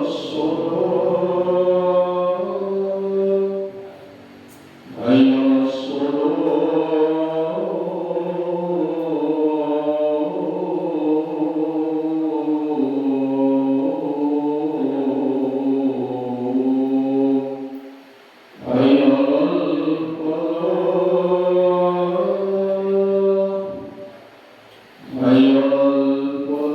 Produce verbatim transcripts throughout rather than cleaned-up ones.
الصلاة. حي على الصلاة. حي على الفلاح. حي على الفلاح.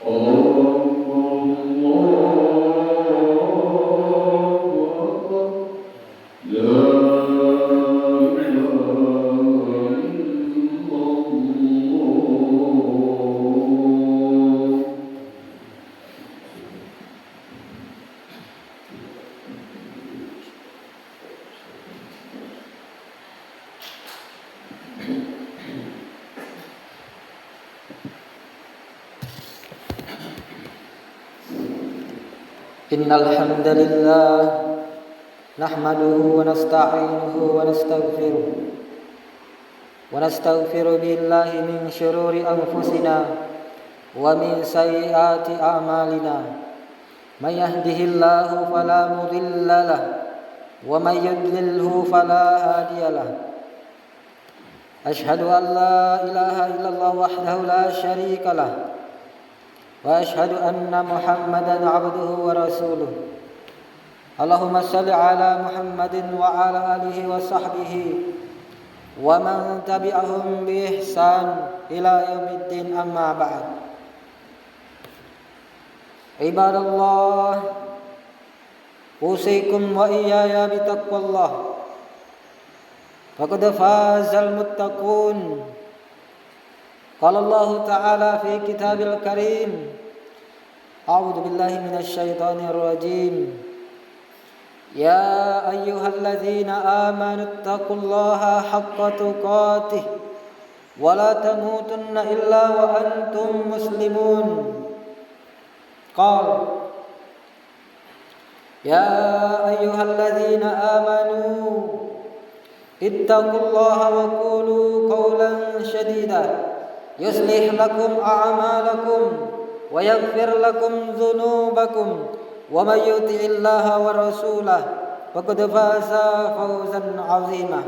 الله أكبر، الله أكبر. لا إله إلا الله. إن الحمد لله نحمده ونستعينه ونستغفره، ونستغفر بالله من شرور أنفسنا ومن سيئات أعمالنا. من يهده الله فلا مضل له، ومن يضلله فلا هادي له. أشهد أن لا إله إلا الله وحده لا شريك له، وأشهد أن محمدا عبده ورسوله. اللهم صل على محمد وعلى آله وصحبه ومن تبعهم بإحسان إلى يوم الدين، أما بعد. عباد الله، أوصيكم وإياي بتقوى الله، فقد فاز المتقون. قال الله تعالى في كتابه الكريم: أعوذ بالله من الشيطان الرجيم. يا أيها الذين آمنوا اتقوا الله حق تقاته ولا تموتن إلا وأنتم مسلمون. قال: يا أيها الذين آمنوا اتقوا الله وقولوا قولا سديدا يصلح لكم أعمالكم ويغفر لكم ذنوبكم ومن يطع الله ورسوله فقد فاز فوزا عظيما.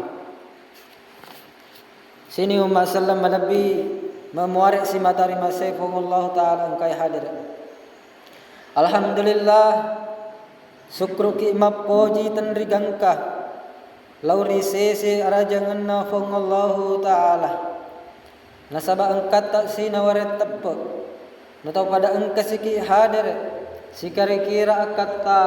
Sining umma selleng malebbi, memuare simata rimasei Puang Allahu Ta'ala engkae hadere. Alhamdulillah, sukkuruki mappoji tenrigangka lao ri sese arajangenna Puang Allahu Ta'ala. Nasaba engkatta sinawareng teppe. Natau pada engkasiki hadere, sikira-kira akkatta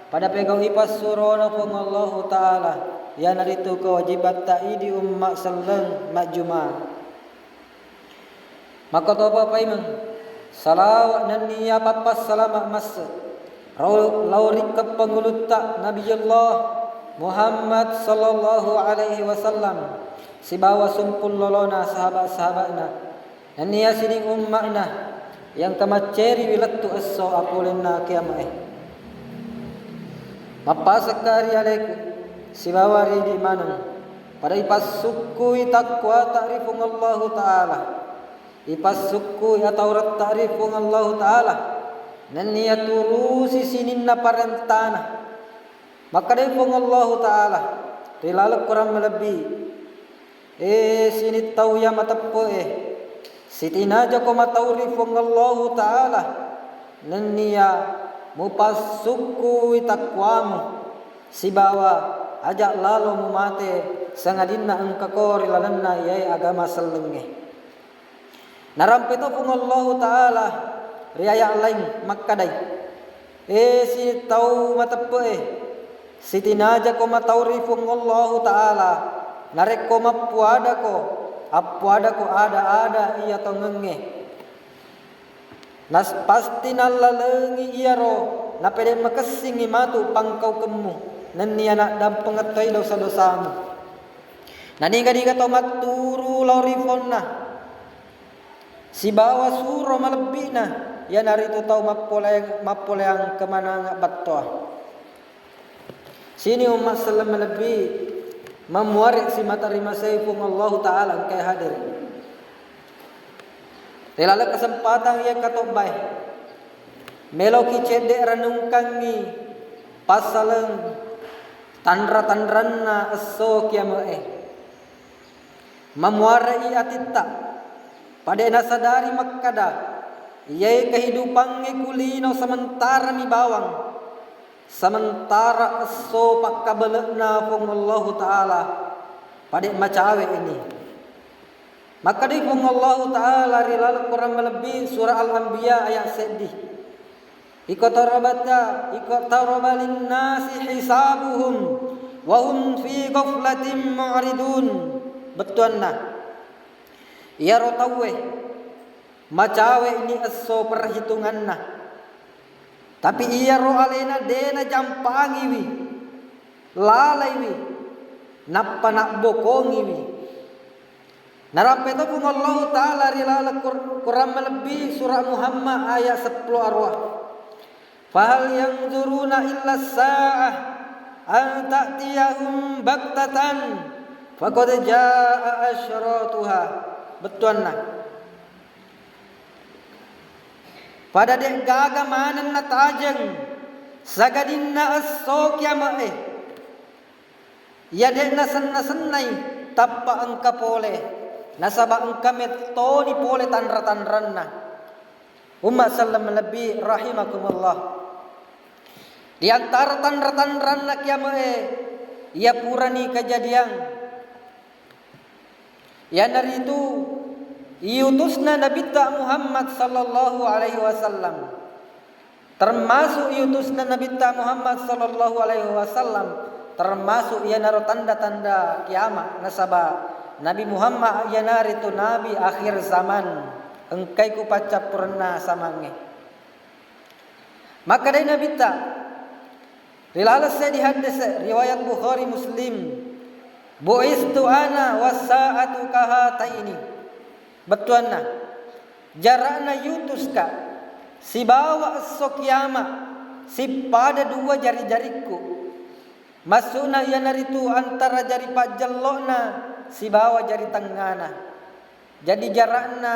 pada pegau'i passurona Puang Allahu Ta'ala, iyanaritu kewajibatta idi umma selleng majjuma. Makkatopa paimeng, salawa nenniya pappassalama masse rau-, lao ri keppangulutta Nabiyullah Muhammad sallallahu alaihi wasallam sibawa sumpung lolona sahaba-sahaba'na. Nenniya sining umma'na yang kamacceriwi lettu esso apolenna kiama'e. Mappasekka ri aleku sibawa ri idi maneng, pada ipassukkui takkuata ri Puang Allahu Ta'ala, ipassukkui atauratta ri Puang Allahu Ta'ala, nenniya turusi sininna parentana. Makkedai Puang Allahu Ta'ala ri laleng Quran malebbi, E sining tau iya mateppe'e, sitinajako matau ri Puang Allahu Ta'ala, nenniya mupassukkui takkuamu, sibawa aja lalo mumate, sangadinna engkako ri lalenna iyae agama sellengnge. Narampe to Puang Allahu Ta'ala ri ayat laing makkedai, E sining tau mateppe'e, sitinajako matau ri Puang Allahu Ta'ala, narekko mappuadako, appuadako ada-ada iya tongengnge. Nas-, pasti nallalengi iyaro, napede makessingngi matu pangkaukemmu, nenniya naddampengeng toi dosa-dosamu. Naniga-niga tau matturu lao ri ponna, sibawa suro malebbi'na, iyanaritu tau mappole-, mappoleang kemananga battoa. Sini umma selleng malebbi, mamuare simata rimasei Puang Allahu Ta'ala engkae hadir. Ri laleng kesempatan iya katobbae, meloki cedde renungkangngi passaleng tanra-tanranna esso kiame'e. Mamuare'i atitta, pade nasadari makkada, iyae kehidupangnge ku lino sementarami bawang, sementara esso pakkabele'na Puang Allahu Ta'ala, pade macawe'ni. Makkadai Puang Allahu Ta'ala ri laleng Quran malebbi, surah Al-Anbiya ayat seddi. Iqtarabata, iqtaraba linnasi hisabuhum wa hum fi ghaflatin mu'ridun. Bettuanna, iyaro tauwe macawe'ni esso perhitunganna. Tapi iyaro alena de najampangiwi, lalaiwi, nappa nabbokongiwi. Narampe to Puang Allahu Ta'ala ri laleng Qur-, Quran malebbi, surah Muhammad ayat seppulo aruwa. Fahal yanzuruna illa sa'ah an ta'tiyahum baghtatan faqad jaa asyratuha. Bettuanna, pada de'gaga maneng natajeng sagadinna esso kiame'e. Iya de'na senna-sennai tappa engka pole, nasaba engka mettoni pole tanra-tanranna. Umma selleng malebbi rahimakumullah. Di antara tanra-tanranna kiame'e, iya purani kejadian, iyanaritu iutusna Nabitta Muhammad sallallahu alaihi wasallam. Termasuk iutusna Nabitta Muhammad sallallahu alaihi wasallam, termasuk iyanaro tanda-tanda kiamat, nasaba Nabi Muhammad iyanaritu nabi akhir zaman, engkai ku paccappurenna samangnge. Makkedai Nabitta ri laleng seddi haddese riwayat Bukhari Muslim, "Bu'istu ana was sa'atu kahataini." Bettuanna, jara'na yutuska sibawa esso kiamat sippada dua jari-jarikku. Maksudna iyanaritu antara jari pajjello'na sibawa jari tengngana. Jadi jara'na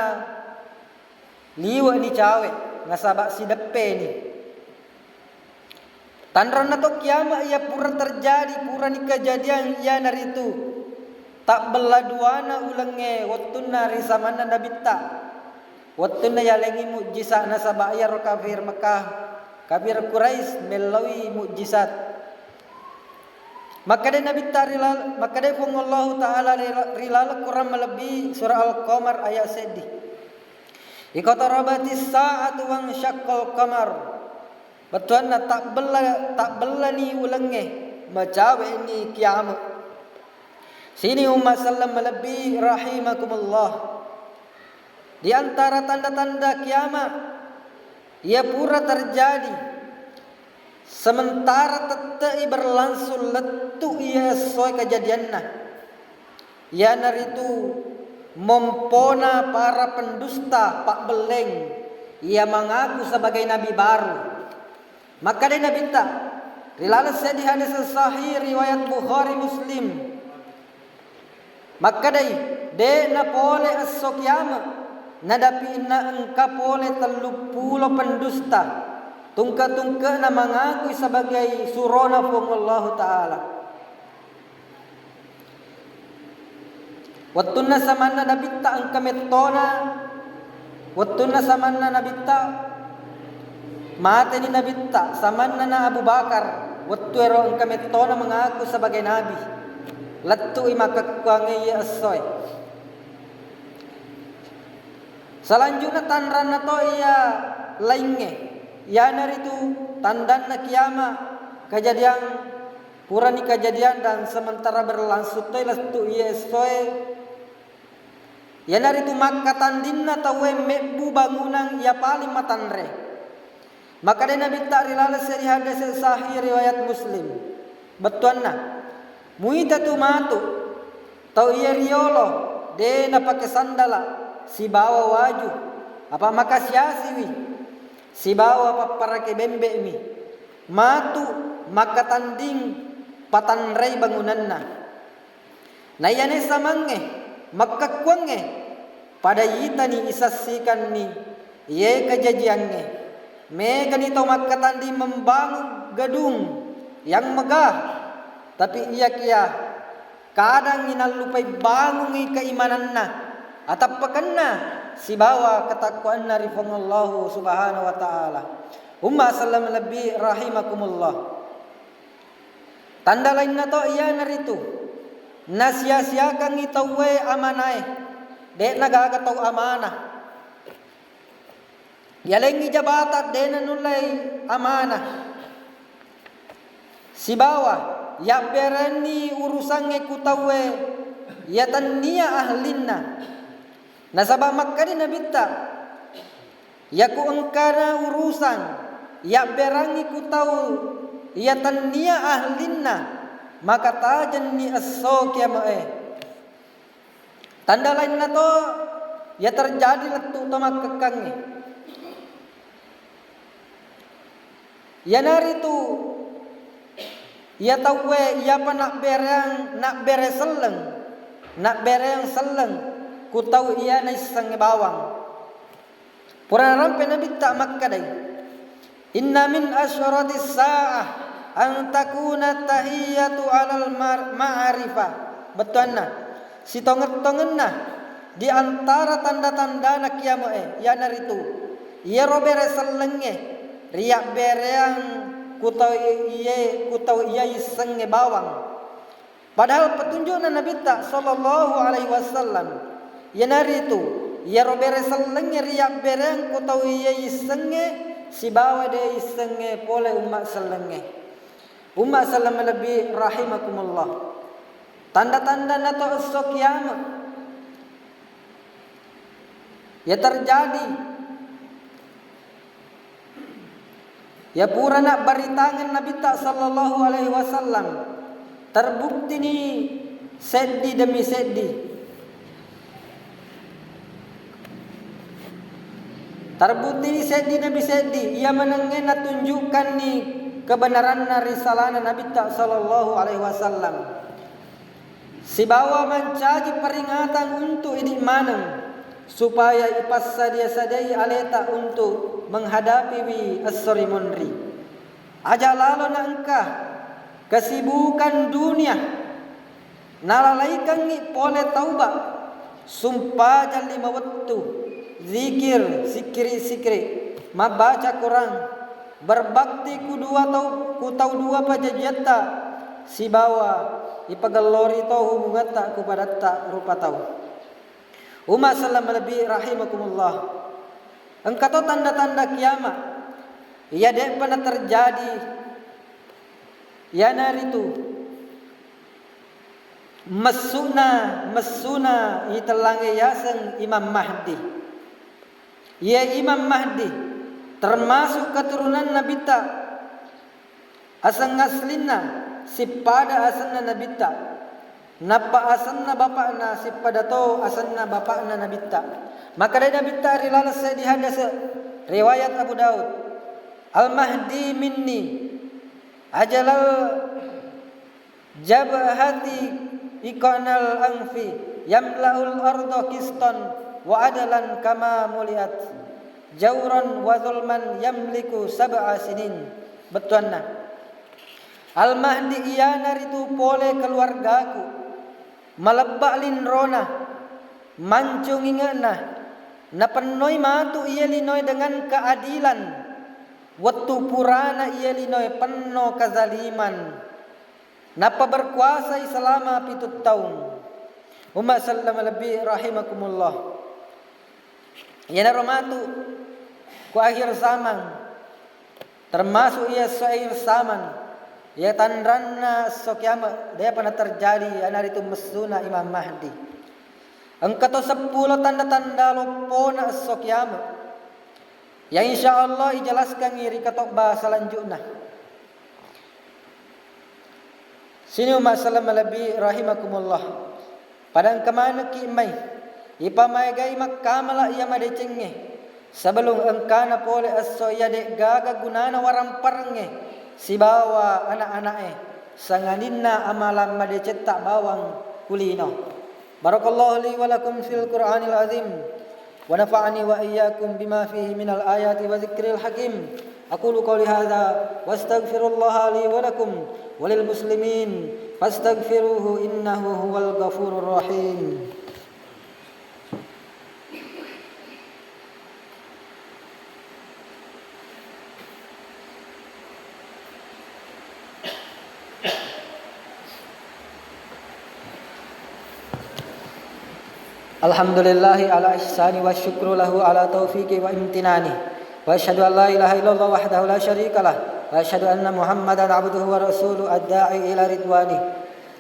liwe'ni cawe, nasaba sideppeni. Tanranna to kiamat iya pura terjadi, purani kejadian, iyanaritu tabbella duana ulengnge wettunna risamanna Nabitta. Wettunna yalengngi mujjisa, nasaba iyaro kafir Mekah, kafir Quraisy, melloi mujjisat. Makkedai Nabitta ri lal-, makkedai Puang Allahu Ta'ala ri la-, ri laleng Quran malebbi, surah Al-Qamar ayat seddi. "Iqtarabatis sa'atu wansyaqqal qamar." Bettuanna tabbella, tabbellani ulengnge, macawe'ni kiamat. Sini umma selleng malebbi rahimakumullah. Di antara tanda-tanda kiamat iya pura terjadi, sementara tette'i berlangsung lettu iya essoe kejadianna, iyanaritu mompona para pendusta pabbelleng iya mangaku sebagai nabi baru. Makkedai Nabitta ri laleng seddi hadis sahih riwayat Bukhari Muslim, makkedai, "De'na pole esso kiamat nadapi'na engka pole telluppulo pendusta tungke-tungke'na mangakui sebagai surona Puang Allahu Ta'ala." Wettunna samanna Nabitta engka mettona, wettunna samanna Nabitta mateni Nabitta, samanna na Abu Bakar, wettuero engka mettona mengaku sebagai nabi. Lettu'i makkekkuangnge iye essoe. Selanjutna tanranna to iya laingnge, iyanaritu tandanna kiamat, kejadian Purani kejadian dan sementara berlangsung toi lettu iye essoe, iyanaritu makkatandinna tauwe mebbu bangunang iya paling matanre. Makkedai Nabitta ri laleng seddi hadese sahih riwayat Muslim, bettuanna, muita tu matu tau iya riyolo de napake sandala sibawa waju, apa makasiasiwi sibawa papparake bembe'mi. Matu makkatanding patanrei bangunanna. Naiyanae samangnge, makkekkuangnge, pada yitani isassikanni iye kajajiangnge. Megani tau makkatanri membangun gedung yang megah, tapi iyakiya kadangngi nallupai bangungngi keimananna, atappakenna sibawa katakkuanna ri Puang Allahu Subhanahu wa Ta'ala. Umma selleng lebbi rahimakumullah. Tanda lainna to iyanaritu nasia-siakangngi tauwe amanae, de'na gaga tau amanah. Yalengngi jabatan de'na nullei amanah. Sibawa yabberenni urusangnge ku tauwe iya tennia ahlinna. Nasaba makkeda Nabitta, "Yaku engkana urusan yabberangngi ku tau iya tennia ahlinna, maka tajenni esso kiame'e." Tanda lainna to iya terjadi lettu to makkekkangnge. Iyanaritu iya tauwe iyapa nabbereang, nabbere selleng, nabbereang selleng ku tau iya naissengnge bawang. Pura narampe Nabitta makkedai, "Inna min asyratis sa'ah an takuna tahiyatu alal mar-, ma'rifah." Bettuanna, sitongeng-tongenna di antara tanda-tandana kiame'e, iyanaritu iyaro bere sellengnge riyabbereang ku tau iye, ku tau iya issengnge bawang. Padahal petunjukna Nabitta sallallahu alaihi wasallam, iyanaritu iyaro bere sellengnge riyabbereang ku tau iya issengnge sibawa de issengnge pole umma sellengnge. Umma selleng malebbi rahimakumullah. Tanda-tanda nato esso kiamat iya terjadi. Iya purana baritangeng Nabitta sallallahu alaihi wasallam, terbuktini seddi demi seddi. Terbuktini seddi demi seddi, iya manengnge natunjukkanni kebenaranna risalana Nabitta sallallahu alaihi wasallam. Sibawa mancaji peringatan untuk idi maneng, supaya ipassadia-sadiai aleta untuk menghadapiwi esso rimunri. Aja lalo naengka kesibukan dunia, nalalaikangngi pole tauba, sumpajang lima wettu, zikir, sikkiri-sikkiri, mabbaca Quran, berbakti ku dua tau, ku tau dua pajajiatta, sibawa ipagellori to hubungatta ku padatta rupa tau. Umma selleng malebbi rahimakumullah. Engka to tanda-tanda kiamat iya de'pa naterjadi, iyanaritu messuna, messuna itellangnge yaseng Imam Mahdi. Iye Imam Mahdi termasuk keturunan Nabitta. Aseng aslinna sippada asenna Nabitta, nappa asenna bapa'na sippada to asenna bapa'na Nabitta. Makkedai Nabitta ri laleng seddi hadese, riwayat Abu Daud, "Al-Mahdi minni, ajalal jabhati iqanal anfi, yamla'ul ardo qistan wa adalan kama muliat, jauran wa zulman yamliku sab'a sinin." Bettuanna, Al-Mahdi iyanaritu pole keluargaku, malebba linrona, mancung inge'na, napennoi matu iye linoe dengan keadilan. Wettu purana iye linoe penno kezaliman, nappa berkuasai selama pitu taung. Umma selleng malebbi rahimakumullah. Iyanaro matu ku akhir zaman, termasuk iya esso akhir zaman, iya tanranna esso kiamat, de'pa naterjadi, iyanaritu messuna Imam Mahdi. Engka to seppulo tanda-tanda loppona esso kiamat, yang insya Allah ijelaskangngi ri katobba selanjutna. Sini umma selleng malebbi rahimakumullah. Pada engka manekki mai ipamaegai makkamala iya madecengnge sebelum engkana pole esso iya de'gaga gunana waramparengnge sibawa ana'-ana'e. sangadinna amalang madecetta bawang ku lino. Barakallahu li wa lakum fil Qur'anil azim, wa nafa'ani wa iyyakum bima fihi minal ayati wa dzikril hakim. Aqulu qawli hadza wa astaghfirullaha li wa lakum wa lil muslimin fastaghfiruhu innahu huwal ghafurur rahim. Alhamdulillahi ala ihsani wa syukru lahu ala taufiqi wa imtinani. Wa asyhadu an la ilaha illallah wahdahu la syarika lah. Wa asyhadu anna Muhammadan abduhu wa rasuluh ad-da'i ila ridwani.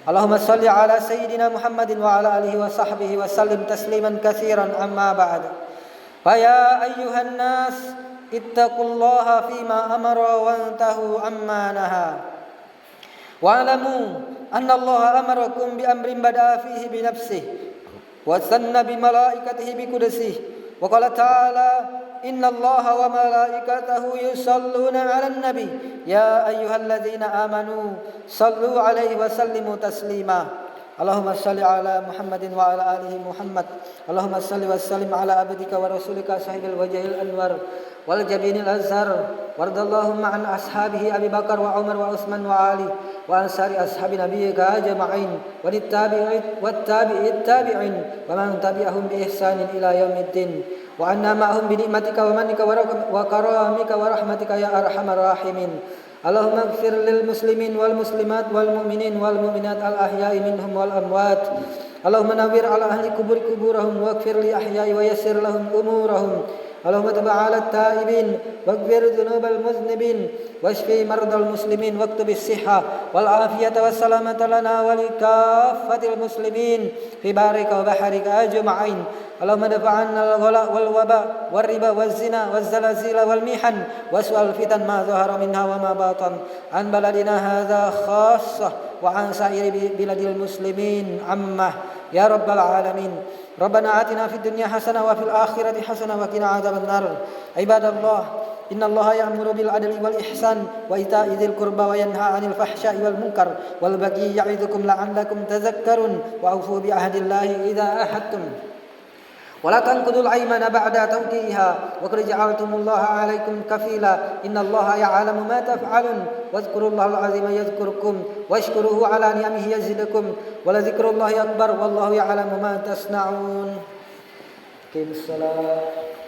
Allahumma salli ala sayyidina Muhammadin wa ala alihi wa sahbihi wa sallim tasliman katsiran, amma ba'd. Fa ya ayyuhan nas, ittaqullaha fima amara wantahu amma naha. Wa'lamu annallaha amarakum bi amrin bada'a fihi bi nafsihi wa tsanna bi malaikatihi bi qudsihi. Wa qala ta'ala, innallaha wa malaikatahu yusalluna 'alan nabi, ya ayyuhalladzina amanu sallu 'alaihi wa sallimu taslima. Allahumma shalli ala Muhammadin wa ala ali Muhammad. Allahumma shalli wa sallim ala abdika wa rasulika sahibil wajhil anwar wal jabinil azhar. Wardallahumma an ashabihi Abi Bakar wa Umar wa Utsman wa Ali wa an sa'iri ashabi nabiyyika ajma'in wa tabi'it wa tabi'it tabi'in wa man tabi'ahum bi ihsanin ila yaumiddin. Wa anna ma'ahum bi ni'matika wa mannika wa rak-, wa karamika wa rahmatika ya arhamar rahimin. Allahumma ighfir lil muslimin wal muslimat wal mu'minin wal mu'minat al ahya'i minhum wal amwat. Allahumma nawwir ala ahli kubur kuburahum waghfir li ahya'i wa yassir lahum umurahum. Allahumma tub ala taibin waghfir dzunubal muznibin washfi mardal muslimin waktubis sihha wal afiyata was salamata lana wa li kaffatil muslimin fi barrika wa bahrika ajma'in. Allahumma dafa' 'anna al-ghala wal waba war riba waz zina waz zalazila wal mihan wa su'al fitan ma zahara minha wa ma batan an baladina hadza khassah wa an sa'iri bi-, biladil muslimin ammah ya rabbal alamin. Rabbana atina fid dunya hasanah wa fil akhirati hasanah wa qina adzaban nar. Ibadallah, innallaha ya'muru bil adli wal ihsan wa ita'i dzil qurba wa yanha 'anil fahsya'i wal munkar wal bagyi ya'idzukum la'allakum tadzakkarun. Wa aufu bi ahdillahi idza ahadtum. Wa la tanqudul aymana ba'da tawki'iha wa qad ja'altumullaha 'alaikum kafila. Innallaha ya'lamu ma taf'alun. Wadzkurullahal 'azima yadzkurkum wasykuruhu 'ala ni'amihi yazidkum. Wa la dzikrullahi akbar. Wallahu ya'lamu ma tasna'un. Aqimus shalah.